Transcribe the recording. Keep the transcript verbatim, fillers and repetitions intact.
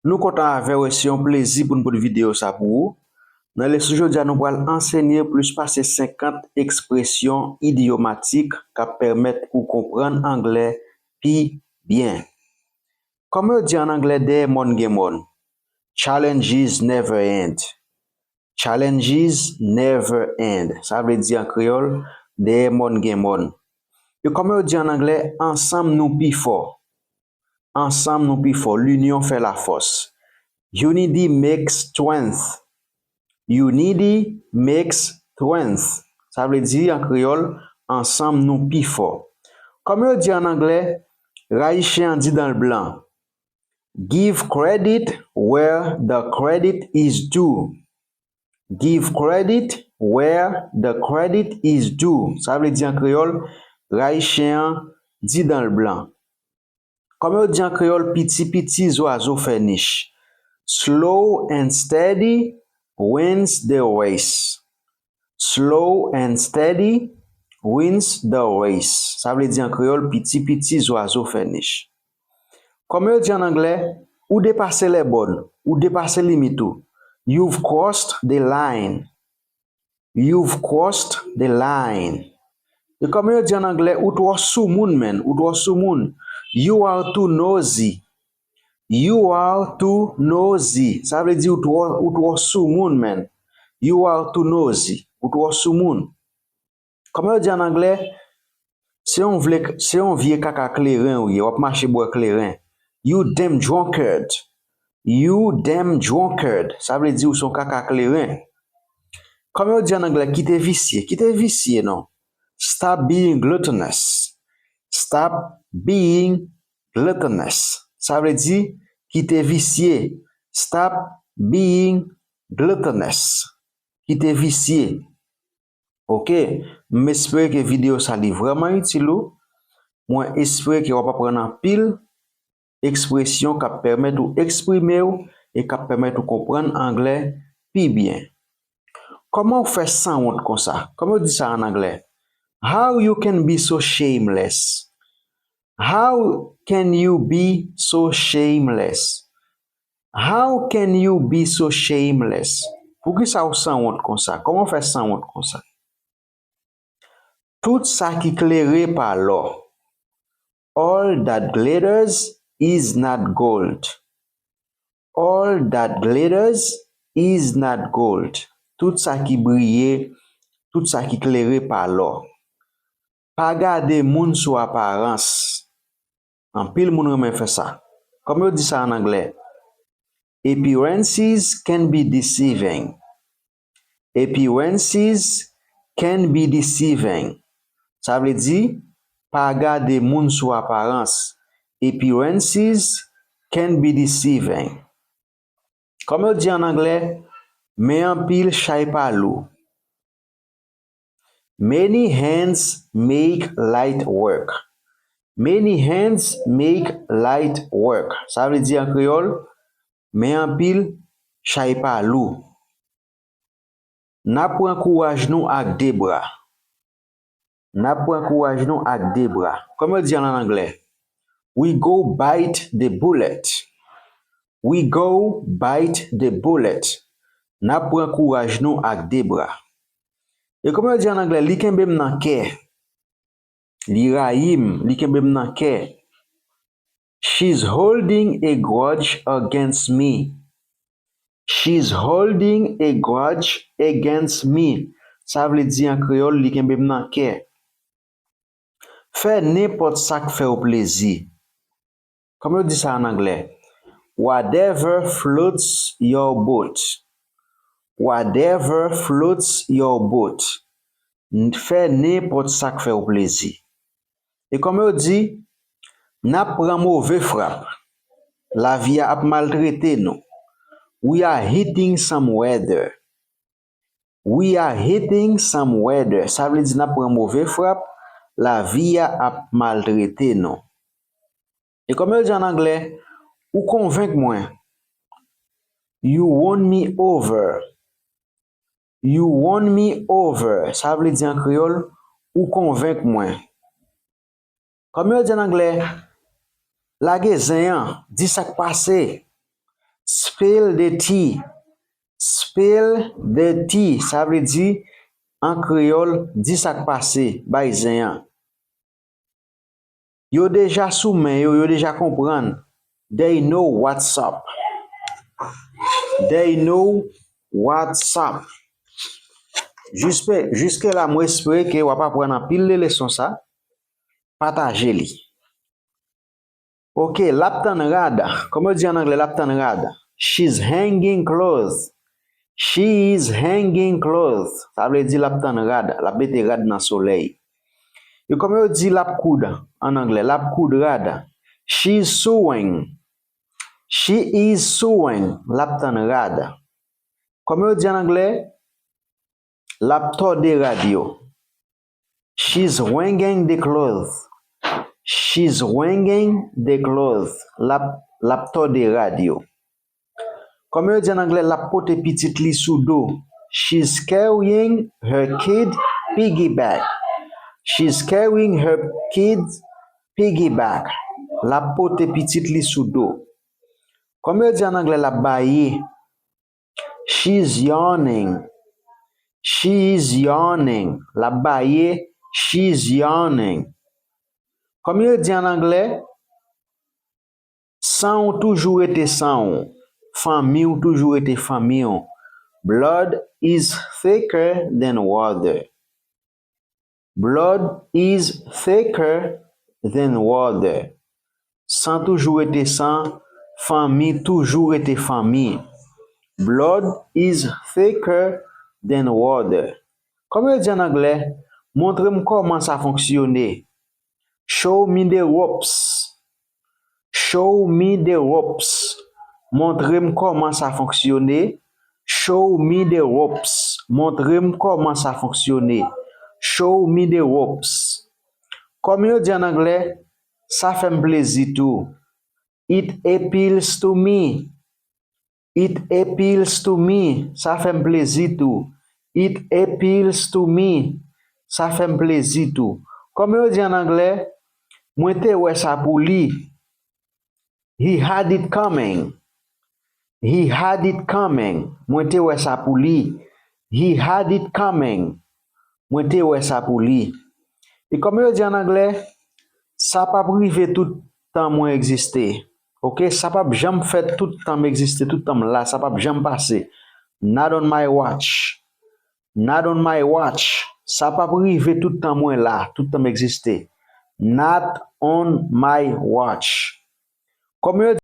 Nou kontan avè w e se yon plezi pou n pote videyo sa pou ou. Nan leson jodi a, nou pral ansenye plis pase senkant ekspresyon idyomatik k ap pèmèt ou konprann anglè pi byen. Kòman yo di an anglè dèyè mòn gen mòn? Challenges never end. Challenges never end. Sa vle di an kreyòl, dèyè mòn gen mòn. E kòman yo di an anglè, ansanm nou pi fò? Ansanm nou pi fò. L'union fait la force. Unity makes strength. Unity makes strength. Sa vle di an kreyòl, ansanm nou pi fò. Kòman yo di an anglè, rayi chen an di dan l blan? Give credit where the credit is due. Give credit where the credit is due. Sa vle di an kreyòl, rayi chen an di dan l blan. Kòman yo di an kreyòl, piti piti zwazo fè nich? Slow and steady wins the race. Slow and steady wins the race. Sa vle di an kreyòl, piti piti zwazo fè nich. Kòman yo di an anglè, ou depase lè bòn, ou depase limit ou. You've crossed the line. You've crossed the line. E kòman yo di an anglè, ou twò soumoun, man, ou twò soumoun. You are too nosy. You are too nosy. Sa vle di ou twò, ou twò soumoun, man. You are too nosy. Ou twò soumoun. Kòman yo di an anglè? Se yon vle, se yon vye kaka kleren ou ye, w ap mache bwè kleren. You damn drunkard. You damn drunkard. Sa vle di ou se yon kaka kleren. Kòman yo di an anglè, kite visye? Kite visye non. Stop being gluttonous. Stop being gluttonous. Sa vle di kite visye. Stop being gluttonous. Kite visye. Ok, m espere ke videyo sa li vrèman itil ou. Mwen espere ke w ap aprann anpil ekspresyon k ap pèmèt ou eksprime w e k ap pèmèt ou konprann anglè pi byen. Kòman w fè sanwont konsa? Kòman yo di sa an anglè? How you can be so shameless? How can you be so shameless? How can you be so shameless? Poukisa w sanwont konsa? Kòman w fè sanwont konsa? Tout sa ki klere pa lò. All that glitters is not gold. All that glitters is not gold. Tout sa ki briye, tout sa ki klere pa lò. Pa gade moun sou aparans. Anpil moun renmen fè sa. Kòman yo di sa an anglè? Appearances can be deceiving. Appearances can be deceiving. Sa vle di, pa gade moun sou aparans. Appearances can be deceiving. Kòman yo di an anglè? Men anpil chay pa lou. Many hands make light work. Many hands make light work. Sa vle di an kreyòl, men anpil chay pa lou. N ap pran kouraj nou ak de bra. N ap pran kouraj nou ak de bra. Kòman yo di an anglè? We go bite the bullet. We go bite the bullet. N ap pran kouraj nou ak de bra. E kòman yo di an anglè? Li kenbe m nan kè. Li rayi m, li kenbe m nan kè. She's holding a grudge against me. She's holding a grudge against me. Sa vle di an kreyòl, li kenbe m nan kè. Fè nenpòt sa k fè w plezi. Kòman yo di sa an anglè? Whatever floats your boat. Whatever floats your boat. N-, fè nenpòt sa k fè w plezi. E kòman yo di, n ap pran move frap. Lavi a ap maltrete nou. We are hitting some weather. We are hitting some weather. Sa vle di n ap pran move frap, lavi a ap maltrete nou. E kòman yo di an anglè, ou konvenk mwen. You won me over. You won me over. Sa vle di an kreyòl, ou konvenk mwen. Kòman yo di an anglè, lage zen an, di sa k pase. Spill the tea. Spill the tea. Sa vle di, an kreyòl, di sa k pase, bay zen an. Yo deja sou men yo, yo deja konprann. They know what's up. They know what's up. Jiske, jiske la, mwen espere ke w ap aprann anpil de leson sa. Pataje li. Ok, l ap tann rad. Kòman yo di an anglè, l ap tann rad? She's hanging clothes. She is hanging clothes. Sa vle di l ap tann rad, l ap mete rad nan solèy. E kòman yo di l ap koud an anglè? L ap koud rad. She is sewing. She is sewing. L ap tann rad. Kòman yo di an anglè? L ap tòde rad yo. She's hanging the clothes. She's hanging the clothes. L ap, l ap tòde rad yo. Kòman yo di an anglè, l ap pote pitit li sou do? She's carrying her kid piggyback. She's carrying her kid's piggyback. L ap pote pitit li sou do. Kòman yo di an anglè, l ap baye? She's yawning. She is yawning. L ap baye. She's yawning. Kòman yo di an anglè? San w toujou rete san w. Fanmi w toujou rete fanmi w. Blood is thicker than water. Blood is thicker than water. San toujou rete san, fanmi toujou rete fanmi. Blood is thicker than water. Kòman yo di an anglè? Montre m kòman sa fonksyone. Show me the ropes. Show me the ropes. Montre m kòman sa fonksyone. Show me the ropes. Montre m kòman sa fonksyone. Show me the ropes. Kòman yo di an anglè? Sa fè m plezi tou. It appeals to me. It appeals to me. Sa fè m plezi tou. It appeals to me. Sa fè m plezi tou. Kòman yo di an anglè? Mwen te wè sa pou li. He had it coming. He had it coming. Mwen te wè sa pou li. He had it coming. Mwen te wè sa pou li. E kòman yo di an anglè? Sa p ap rive tout tan mwen egziste. Ok, sa p ap janm fèt tout tan m egziste, tout tan m la, sa p ap janm pase. Not on my watch. Not on my watch. Sa p ap rive tout tan mwen la, tout tan m egziste. Not on my watch. Kòman yo